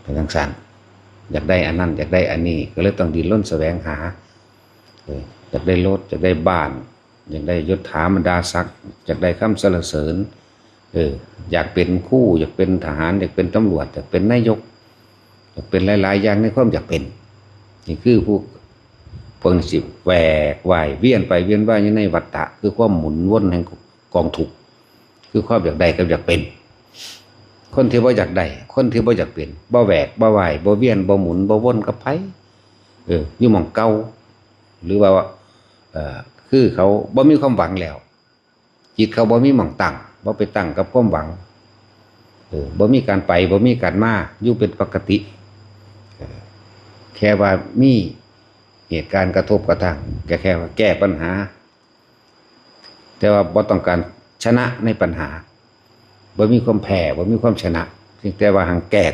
ເປັນຈັ່ງຊັ້ນ ຢາກໄດ້ອັນນັ້ນ ຢາກໄດ້ອັນນີ້ ກໍເລີຍຕ້ອງດີ້ນລົນສະແຫວງຫາ ເອີ ຢາກໄດ້ລົດ ຢາກໄດ້ບ້ານ ຢາກໄດ້ຍົດຖາບັນດາສັກ ຢາກໄດ້ຄຳສັນລະເສີນ ເອີ ຢາກເປັນຄູ ຢາກເປັນທະຫານ ຢາກເປັນຕຳຫຼວດ ຢາກເປັນນາຍົກ ຢາກເປັນຫຼາຍໆຢ່າງໃນຄວາມຢາກເປັນ. ນີ້ຄືພວກ ພວກນີ້ຊິແຫວກວ່າຍວຽນໄປວຽນມາຢູ່ໃນວັດຕະ ຄືຄວາມໝູນວົນແຫ່ງກອງທຸກ ຄືຄວາມຢາກໄດ້ກັບຢາກເປັນ. ຄົນທີ່ບໍ່ຢາກໄດ້ ຄົນທີ່ບໍ່ຢາກເປັນ ບໍ່ແຫວກບໍ່ວ່າຍ ບໍ່ວຽນ ບໍ່ໝູນ ບໍ່ວົນກັບໃຜ ເອີ ຢູ່ໝ່ອງເກົ່າ ຫຼືວ່າ ເອີ ຄືເຂົາບໍ່ມີຄວາມຫວັງແລ້ວ ຈິດເຂົາບໍ່ມີໝ່ອງຕັ້ງ ບໍ່ໄປຕັ້ງກັບຄວາມຫວັງ ເອີ ບໍ່ມີການໄປ ບໍ່ມີການມາ ຢູ່ເປັນປົກກະຕິ ເອີ ແຄ່ວ່າມີເຫດການກະທົບກະທັ່ງ ກໍແຄ່ວ່າແກ້ບັນຫາ ແຕ່ວ່າບໍ່ຕ້ອງການຊະນະໃນບັນຫາ ບໍ່ມີຄວາມແພ້ ບໍ່ມີຄວາມຊະນະ ພຽງແຕ່ວ່າຮັ່ງແກ້